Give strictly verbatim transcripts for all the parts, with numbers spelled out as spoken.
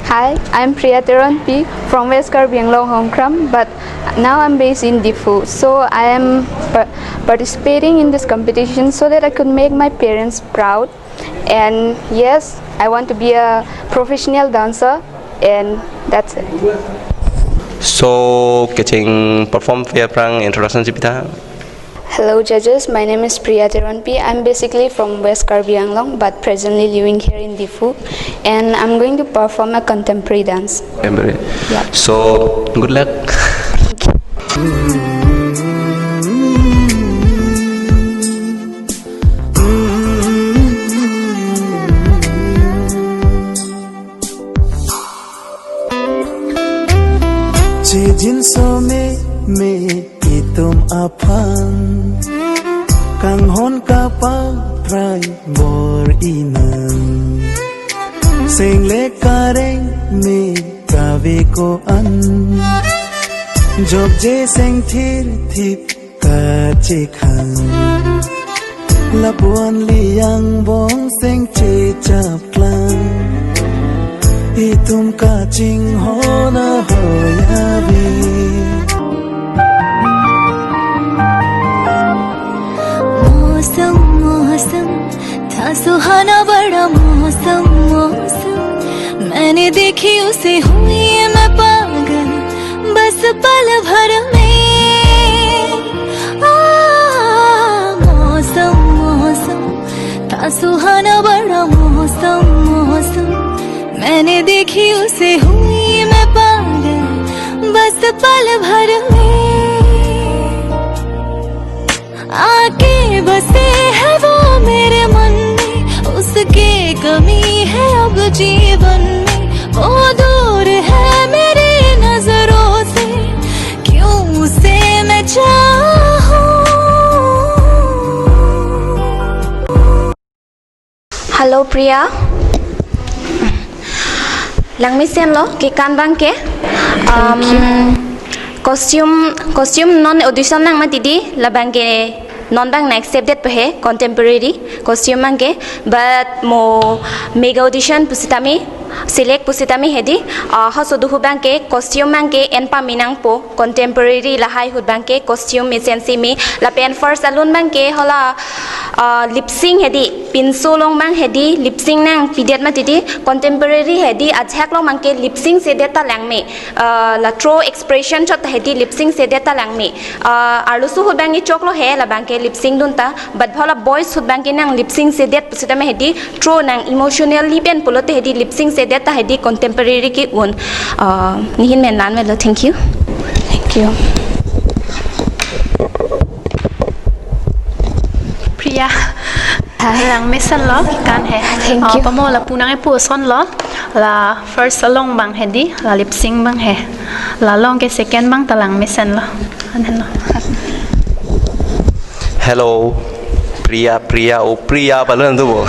Hi, I'm Priya Teronpi from West Karbi Anglong Hongkram, but now I'm based in Diphu. So I am par- participating in this competition so that I could make my parents proud. And yes, I want to be a professional dancer, and that's it. So, kecheng perform aphrang introduction chipitha. Hello, judges. My name is Priya Teronpi. I'm basically from West Karbi Anglong, but presently living here in Diphu, and I'm going to perform a contemporary dance. Remember it. Yeah. So, good luck. Chejinso me me itum aphan, kanghon kapatrai bor inang, sengle kareng me kave ko-an, jokje sengthir thip kachekhang, lapuan liang bong seng chechapklang, itum kachinghon ahoi ave. मौसम मौसम था सुहाना बड़ा मौसम मौसम मैंने देखी उसे हुई मैं पागल बस पल भर में आ, मौसम मौसम था सुहाना बड़ा मौसम मौसम मैंने देखी उसे हुई मैं पागल बस पल भर में आके बसे है वो मेरे मन में उसके कमी है अब जीवन में वो दूर है मेरी नजरों से क्यों उसे मैं चाहूं Hello Priya. Langmesenlo kekan abangke. Um, costume costume non audition nang mati di labangke non abang na accept detpo he contemporary costume abangke, but mo mega audition pusitame select pusitame hedi, uh, haso duhu abangke costume abangke en pame nangpo contemporary lahai ahut abangke costume mesensi me lapen first alun abangke hala uh, lip sync hedi pinso along abang hedi lip sync nangpidet mati di contemporary hedi ajak along abangke lip sync sedet ta langme, uh, la throw expression chot hedi lip sync sedet ta langme, uh, arloso ahut abangke choklo he labangke lip sync dun ta but hala boys ahut abangke nang lip sync sedet pusitame hedi throw nang emotionally pen pulote hedi lip sync sedet ta hedi contemporary ke-un, uh, nehin pen la-an melo. Thank you. Thank you. Priya. Hi. Langmesenlo kekan he. Thank you. Pamo lapu nangkepu asonlo. La first along abang hedi, la lip sync abang he. La along ke second abang ta langmesenlo. Anhenlo. Hello, Priya, Priya, oh Priya, palu nantu bo.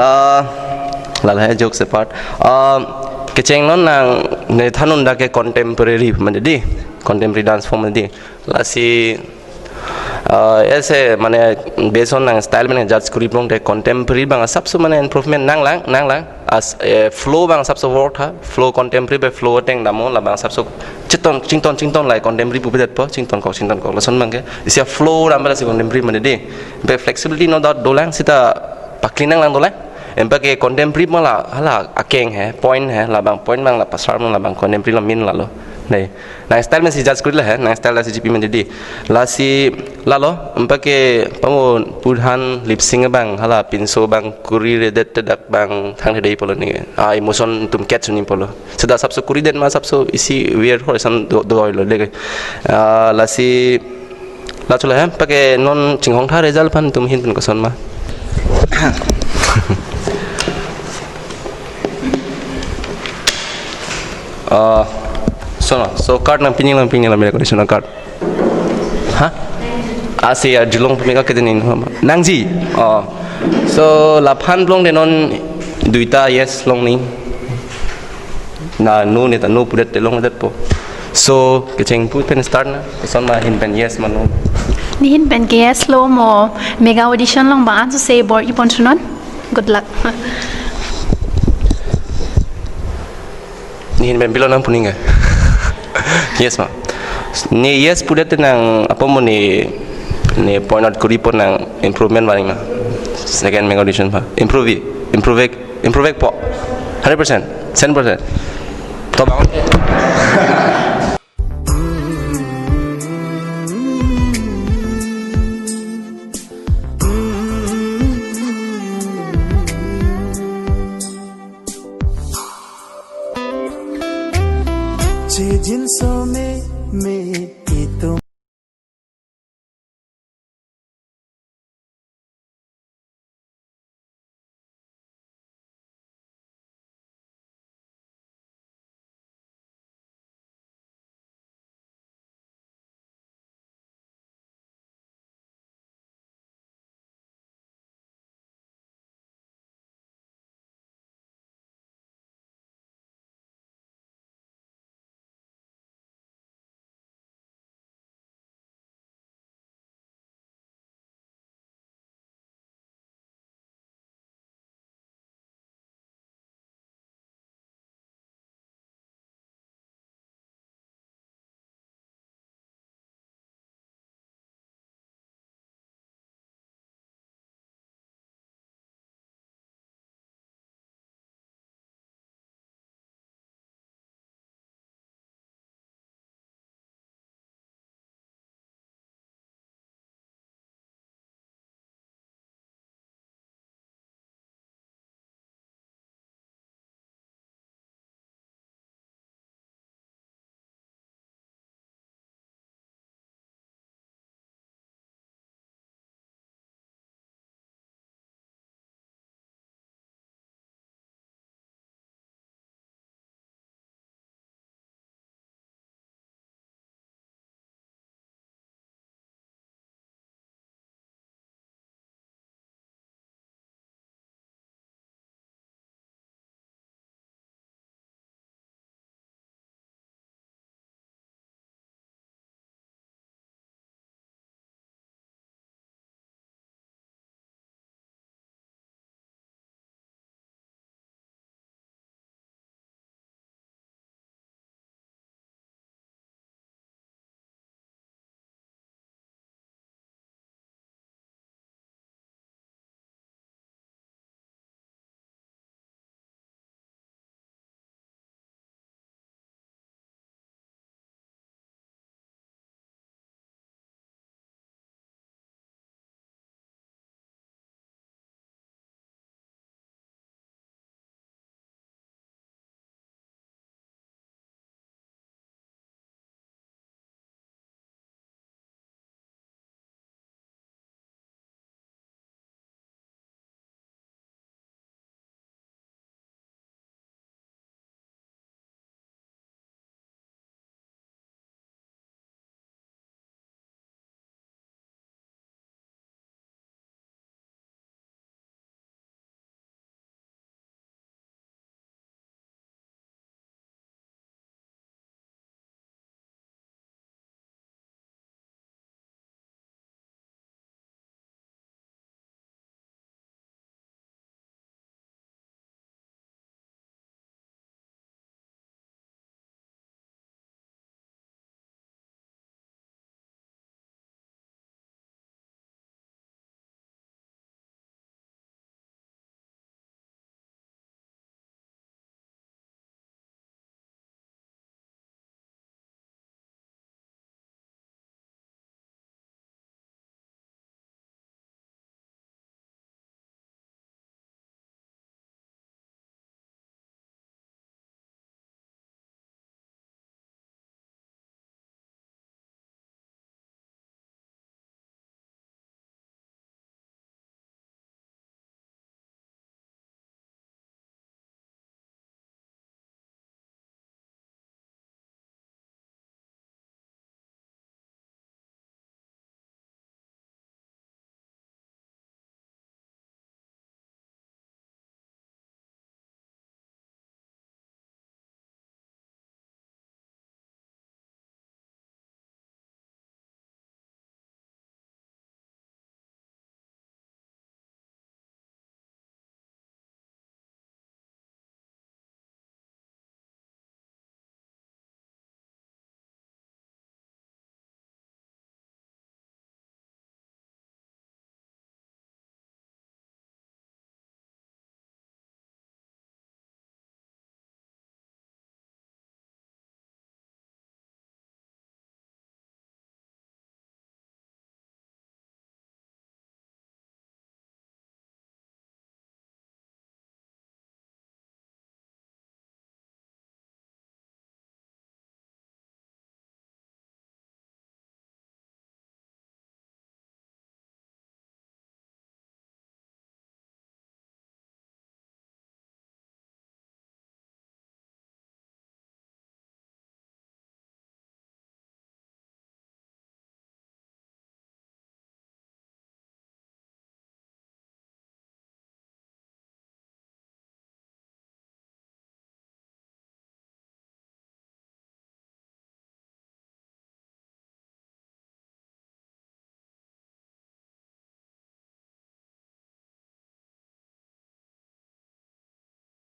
La, la la jokes apart. Um, kecheng non nang ne thanun dak ke contemporary mane di, contemporary dance form mane di. Lasi uh, ese mane based on nang style mane judge kuri plong te contemporary abang asapso mane improvement nanglang nanglang as uh, flow abang asapso work tha flow contemporary be flow teng damo labang asapso chington chington chington lai contemporary pupedetpo chington kok chington kok lason abangke isi flow ram lasi contemporary mane di be flexibility no doubt dolang sita pakli nanglang dolang. Empa ke contemporary mala hala akeng he point he labang point abang la pasar abang labang contemporary la min lalo. Nei. Nang style masi judge kuri la he, nang style lasi G P mane di. Lasi lalo, empa ke pamo pudhan lip sync abang hala pinso abang kuri redet tedak abang thang thedei polo ni. Ah, emotion tum catch ni polo. Seta asapso kuri den ma asapso isi weird ho esan do do lo lege. Ah, lasi la chula he, pake non chinghong tha result aphan tum hin pen koson ma. Uh, so no, so card nang pining lang pining lang mera conditional card. Ha? Asi ya julong pemika kedeni nangji. Oh. So laphan plong de non duita yes long ni. Na no ne ta no pudet te longdetpo. So kecheng pu pen start na. Koson ma hin pen yes ma no. Nehin pen ke yes lo mo mega audition along abang ansose bor-i pon thunon. Good luck. Nihin pen pilo nang puning ke? Yes ma. Ne yes pudet te nang apa mo ne, ne point out kuri po nang improvement baring ma. Second mega audition pa. Improve, improve, improve po. Hundred percent, cent percent. To bangun. Chijinso me me